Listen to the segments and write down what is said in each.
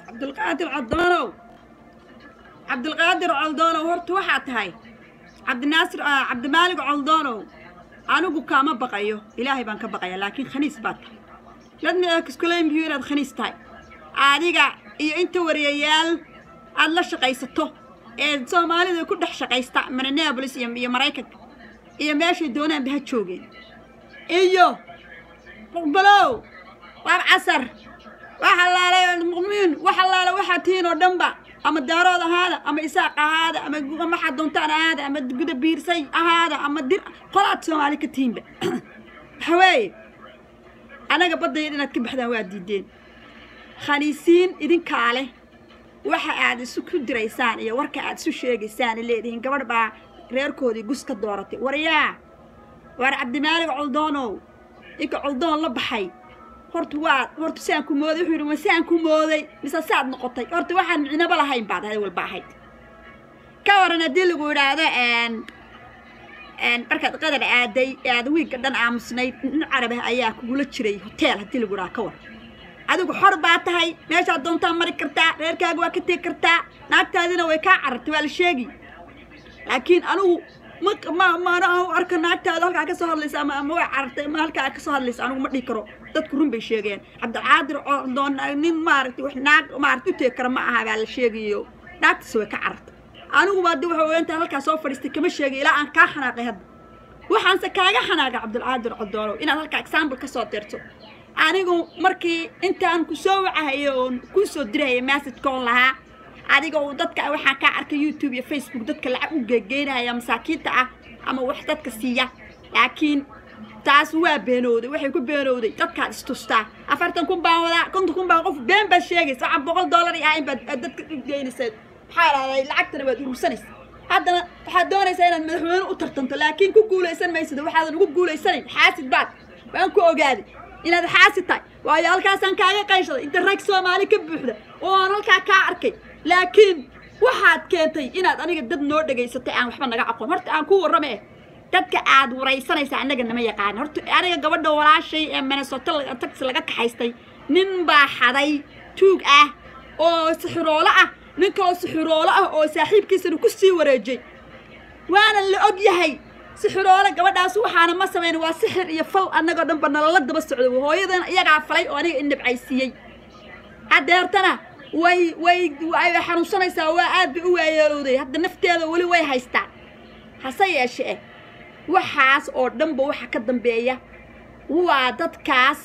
Cabdulqaadir Codoonow, Cabdulqaadir Coldoonow, horta waxaa tahay Cabdinaasir Cabdimaalig Coldoonow, anigu kaama baqayo, Ilaahay baan ka baqaya, laakiin khaniis baad tahay. Let me explain you inaad khaniis tahay. Adiga iyo inta wariyayaal aada la shaqaysato ee Soomaalida ku dhex shaqaysta Minneapolis iyo Maraykanka iyo meeshay doonaanba ha joogeen, iyo Muqbalow Waab Casar, wax allaale muqmiin, wax allaale waxaa tihiin oo dhanba, ama Daarood ahaada, ama Isaaq ahaada, ama waxaad doontaan ahaada, ama Guda Biirsay ahaada, ama Dir, qolaad Soomaali ka tihiinba, waxa weeye anaga baddayad inaad ka baxdaan waa diideen. Khaniisiin idinkaa leh. Waxa aad isu ku diraysaan iyo warka aad isu sheegaysaan leedihiin gabadh baa reerkoodii gus ka dooratay. Waryaa, waar Cabdimaalig Coldoonow, ninka Coldoon la baxay, horta waa horta si aan ku mooday, wuxuu yidhi ma si aan ku mooday mise saad noqotay? Horta waxaan micnoba lahayn baad ahayd walba ahayd. Ka waran haddii lagu idhaahdo markaad Qadar aaday ee aad wiigga dhan aamusnayd, nin Carab ah ayaa kugula jiray hotel, haddii lagu idhaha ka war? Adigu xor baa tahay, meeshaad doontaa mari kartaa, reerkaaga waa ka tegi kartaa, naagtaadina way kaa carartay, waa la sheegi. Laakiin anigu ma maana aan u arko naagtaada halkaa ka soo hadlaysa ama way carartay ama halkaa ka soo hadlaysa, anigu ma dhihi karo. Dadku run bay sheegeen. Cabdilqaadir Doon nin maaragtay wax naag maaragtay u tegi kara ma aha baa la sheegayo, naagtiisa way ka carartay. Anigu baa de waxa weya intaan halkaa soo fadhiistay kama sheegay ilaa aan kaa xanaaqay. Hadda waxaanse kaaga xanaaqay, Cabdilqaadir Codoonow, inaad halkaa example ka soo dirto. Anigu markii intaan ku soo wacahayo oon kuu soo dirahaya message-koon lahaa adiga uu dadka waxaan kaa arkay YouTube iyo Facebook dadka lacag u geegeynaya masaakiinta ah ama wax dadka siiya, laakiin taas waa beenowday. Waxay ku beenowday dadkaad istustaa 40,000 baan wadaa, 50,000 baan, qof been baad sheegaysa. Waxaan $100 iyo ahayn baad aad dadka u geynaysaa, maxaa dhahday, lacagtana waad urursanaysa. Haddana waxaad doonaysaa inaad madaxweyne u tartanto, laakiin ku guulaysan maysid. Waxaadan ugu guulaysanayn xaasid baad, waan ku ogaaday inaad xaasid tahay, waayo halkaasaan kaaga qayshaday inta rag Soomaali ka buuxda oo aan halkaa kaa arkay. Laakiin waxaad keentay inaad aniga dad noo dhegaysatay aan waxba naga aqoon. Horta aan ku warrame eh, dadka aad waraysanaysa annaga nama yaqaan. Horta aniga gabadha walaashay ee Minnesota taxi laga kaxaystay, nin baa xaday tuug ah oo sixiroolo ah, nin kaloo sixiroolo ah oo saaxiibkiisana ku sii wareejay, waana la og yahay sixiroole gabadhaas. Waxaana ma samayn, waa sixir iyo fal annagoo dhanba nalala daba socdo. Hooyadan iyagaa falay oo aniga inabcaysiiyey. Hadeertana way xanuunsanaysaa, waa aad bay u waayeelowday, hadda nafteeda weli way haystaa. Hase yeeshe eh, waxaas oo dhanba waxa ka dambeeya waa dadkaas.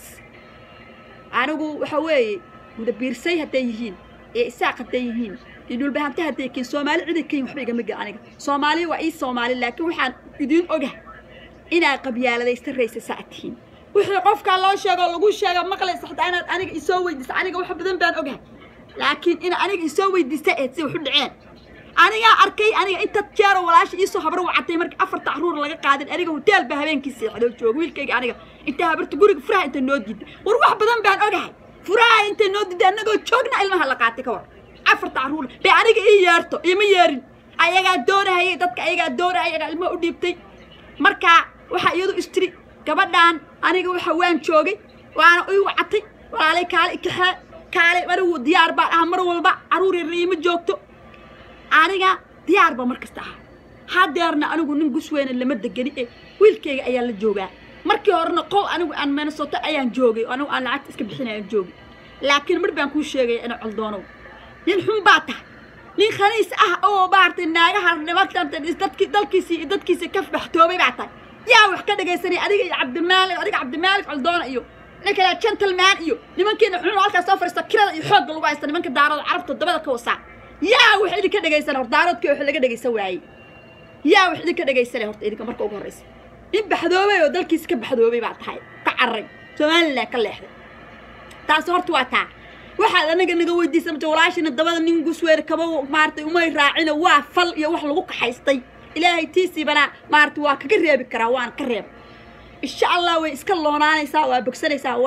Anigu waxa weeye Gudabiirsay hadday yihiin iyo Isaaq hadday yihiin iyo Dhulbahante hadday kiin, Soomaali ciday ka yihin waxba igama gel. Aniga Soomaali waa ii Soomaali, laakiin waxaan idiin ogahay inaad qabyaaladaysta raysa saa tihiin. Wixii qofkaa loo sheego lagu sheega maqlaysa, xataa inaad aniga isoo weydiisa. Aniga wax badan baan ogahay, laakiin ina aniga isoo weydiista eed si wax u dhaceen anigaa arkay. Aniga inta jeero walaasha iisoo habar wacatay markii afarta caruur laga qaadin, aniga hotel baa habeenkii seexday oo jooga wiilkayga. Aniga inta habarta guriga furaha inta noo diiday, war wax badan baan ogahay, furaha intay noo diiday annagoo joogna ilmaha la qaatay. Ka war afarta caruur bay aniga ii yeerto, iima yeerin. Ayagaa doonahayay dadka, ayagaa doonahaya, ayagaa ilmaha u dhiibtay. Marka waxaa iyadu istiri gabadhaan aniga waxa waan joogay, waana ii wacatay, walaalay kaale ikaxee kaale. Anigu diyaar baan ahaa mar walba, caruur yar iima joogto, aniga diyaar baa mar kasta ahaa. Hadeerna anigu nin gusweyne lama degani e wiilkayga ayaa la joogaa. Markii horena qol anigu aan Minnesota ayaan joogay, anigu aan lacagta iska bixinayaan joogay. Laakiin mar baan kuu sheegaya ina Coldoonow, nin xun baa tahay, nin khaniis ah oo maaragtay naagaha nimanka dadki dalkiisii iyo dadkiisii ka baxtoobay baa tahay. Yaa wax ka dhagaysanay adiga iyo Cabdimaalik, adiga Cabdimaalik Coldoona iyo ninka gentleman iyo nimankiina xun halkaas soo fadhiista, kirada iyo xoogga lagu haysta, nimanka Daarada Carabta dabada ka wasaa, yaa wax idinka dhagaysana? Hor Daaroodkii wax laga dhagaysan waayey, yaa wax idinka dhagaysanay? Horta idinka marka ugu horreysa nin baxdoobay oo dalkiisa ka baxdoobay baa tahay, ka carray, Somaliland ka leexday. Taas horta waa taa. Waxaad anaga naga weydiisa mata walaashina dabada nin gusweer kaba maaragtay umay raacina, waa fal iyo wax lagu kaxaystay. Ilaahay tiisiibana maaragtay waa kaga reebi karaa, waana ka reeba insha Allah. Way iska loonaanaysaa, waa bogsanaysaa.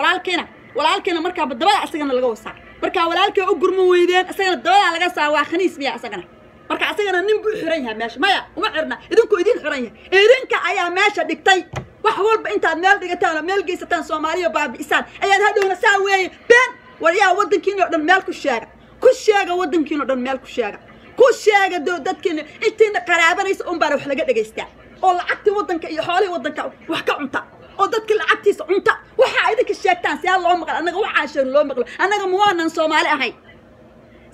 Walaalkeena markaaba dabada asagana laga wasaa. Markaa walaalkee u gurma weydeen, isagana dabadaa laga saa. Waa khaniis miya asagana? Marka asagana nin buu xiran yahay meesha? Maya, uma xirna, idinku idin xiran yahay, idinka ayaa meesha dhigtay. Wax walba intaad meel dhigataan oo meel geysataan, Soomaaliya baabi'isaan, ayaad hadhowna saa weeye been. War yaa waddankiina oo dhan meel ku sheega, ku sheega waddankiina oo dhan meel ku sheega, ku sheega dadkiina intiina qaraabanaysa un baana wax laga dhegaystaa, oo lacagtii waddanka iyo xoolihii waddanka wax ka cunta, oo dadka lacagtiisa cunta. Waxaa idinka sheegtaan see loo maqlo? Annaga waxaan sheegn loo maqlo. Annaga ma waanan Soomaali ahayn?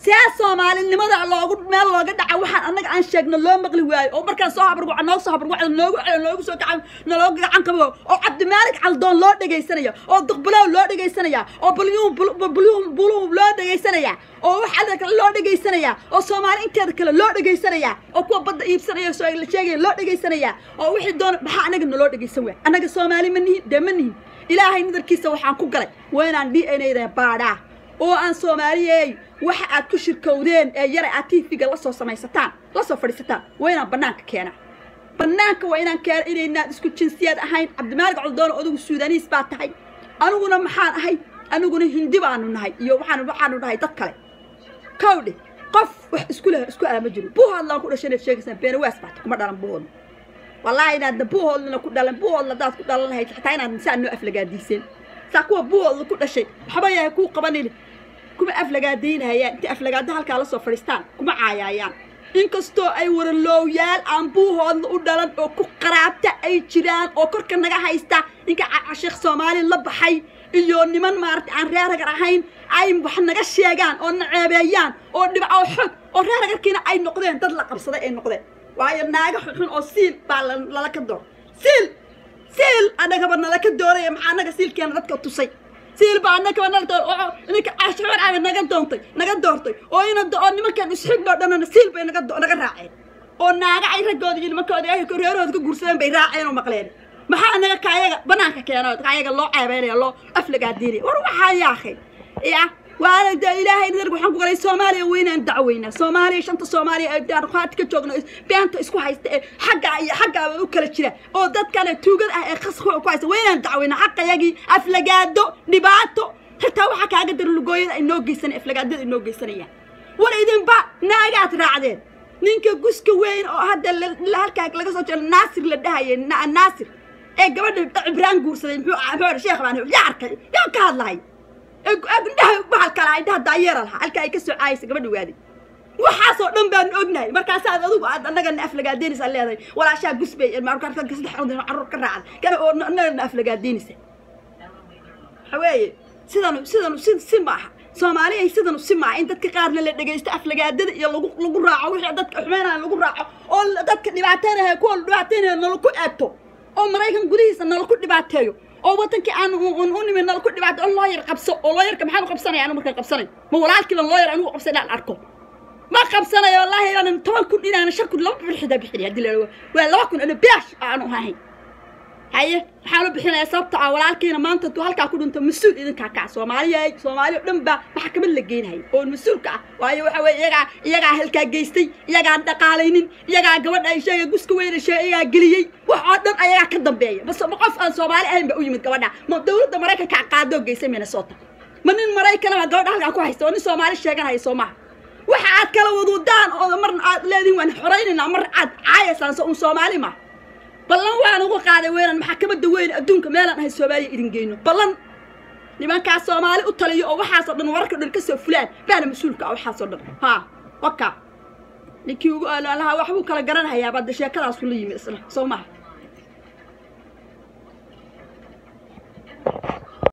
See Soomaalinimada loogu meel looga dhaca waxaan annaga aan sheegno loo maqli waayo, oo markaan soo habarwaca noo soo habarwacda, noogu celo, noogu soo gacan, nalooga gacan qabo, oo Cabdimaalik Caldoon loo dhegaysanaya, oo Duqbilow loo dhegaysanaya, oo Bulyuun Bulyuun Buluun loo dhegaysanaya, oo waxa kale loo dhegaysanaya, oo Soomaali inteeda kale loo dhegaysanaya, oo kuwa badda iibsanaya soo la sheegaya loo dhegaysanaya, oo wixii doona? Maxaa annaga naloo dhegaysan waay? Annaga Soomaali ma nihin? Dee ma nihin. Ilaahay nadarkiisa waxaan ku galay waa inaan DNA da baadhaa, oo aan Soomaaliyey waxa aad ku shirkowdeen ee yara aad TV-ga la soo samaysataan, la soo fadhiisataan, waa inaan bannaanka keenaa. Bannaanka waa inaan keena inaynaan isku jinsiyad ahayn. Cabdimaalik Coldoon, odagu Suudaniis baa tahay, aniguna maxaan ahay? Aniguna Hindi baanu nahay, iyo waxaanu nahay dad kale. Kawdhe, qof wax isku leh isku ama jiro. Buuhoodlaan ku dhashay inaad sheegaysaan, beenawaas baata, kuma dhalan Buuhoodla. Wallaahi inaadna Buuhoodlana ku dhalan. Buuhoodla haddaad ku dhalan lahayd xataa inaad saa noo aflagaadiiseen, saa kuwa Buuhoodla ku dhashay waxba yahay kuu qabanili kuma aflagaadaynahayaan. Inta aflagaado halkaa la soo fadhiistaan kuma caayaayaan, inkastoo ay waralowyaal aan Buuhoodla u dhalan oo ku qaraabta ay jiraan oo korka naga haysta. Ninka Sheekh Soomaali la baxay iyo niman maaragtay aan reer Hagar ahayn ay wax naga sheegaan oo na ceebeeyaan oo dhibco xog oo reer Hagarkiina ay noqdeen dad la qabsaday ay noqdeen, waayo naaga xunxun oo siil baa lala ka door siil siil annagaba nala ka dooraya. Maxaa annaga siilkeena dadka tusay? Siil baa annagaba nala door oo ninka Caashuur aabe naga doontay, naga doortay, oo ina oo nimankan isxigno dhanana siil bay naga raaceen, oo naaga ay raggooda iyo nimankooda ay reerahooda ka guursadeen bay raaceen oo maqleen. Maxaa naga kaayaga banaanka keena, kaayaga loo ceebeynaya, loo aflagaadiinaya? War waxaa yaakhay ya waana de Ilaahay nadarka waxaan ku galay Soomaaliya weynaan dacweynaa. Soomaaliya, shanta Soomaaliya ee qaati ka joogno, beenta isku haysta ee xagga iyo xaggaaba u kala jira, oo dadkana tuugada ah ee khas ku haysta, weynaan dacweynaa xaqayagii. Aflagaado, dhibaato, xitaa waxaa kaaga daran lugooyada ay noo geysanaya, aflagaadada ay noo geysanayaan. War idinba naagaad raacdeen. Ninka guska weyn oo hadda halkaa laga soo jeedo, Naasir la dhahayay, Naasir ee gabadha Cibraan guursaday, muxuu sheekh baan yaa arkay, yaa ka hadlahay, indhaha bahalka lahaa, indhaha daayeera lahaa, halka ay ka soo caayaysa gabadha waaday. Waxaasoo dhan baanu ognahay. Markaasaad adigu aad annagana aflagaadeynaysaa, leedahay walaashaa gusbay saddex carruur ka raacday kana, oo annagana aflagaadeynaysa. Waxa weeye sidanu si maaha Soomaaliya, sidanu si maaha in dadka qaarna la dhegaysto, aflagaadada iyo lagu raaco, wixii dadka xumeynaya lagu raaco, oo dadka dhibaataynaya, kuwa dhibaataynaya nalaku eegto, oo Maraykan gudihiisa nalaku dhibaateeyo, oo wadankii aan u nimid nalaku dhibaato, oo lawyer qabso. Oo lawyerka maxaan u qabsanaya anu? Markaan qabsanayo ma walaalkii baan lawyer anigu qabsay inaan arko? Ma qabsanayo. Wallaahi aanan 10,000 inaanan 5,000 2,000 xitaa bixinay haddii la waa 2,000 ana bilaash aanu ahayn. Haye, waxaan u bixinayaa sababta ah walaalkiina maanta hadduu halkaa ku dhinto, mas-uul idinkaa kaca. Soomaaliya, Soomaali oo dhan baa maxkamad la geenayay oo mas-uulka ah, waayo waxa weye iyagaa halkaa geystay, iyagaa dhaqaalaynin, iyagaa gabadha ay sheegay guska weyna sheegay, iyagaa geliyey, wax oo dhan ayagaa ka dambeeya. Bas ma qof aan Soomaali ahayn ba u yimid gabadha? Ma dowladda Maraykanka qaadoo geysay Minnesota? Ma nin Maraykana baa gabadha halkaa ku haysta? Oo nin Soomaali sheeganaya soo maaha? Waxa aad kala wadudaan oo marna aad leedihin waan xoraynaynaa, marna aad caayaysaan, so un Soomaali ma ballan waan ugu qaaday weynaan maxkamadda weyn adduunka meelaan ahay Soomaaliya idin geyno. Ballan nimankaas Soomaali u taliyo oo waxaasoo dhan wararka dhan kasoo fulaan baana mas-uulka ah waxaasoo dhan. Haa, waka ninkii ugu alaha waxbuu kala garanayaa baade sheekadaasu la yimi isna soo maha.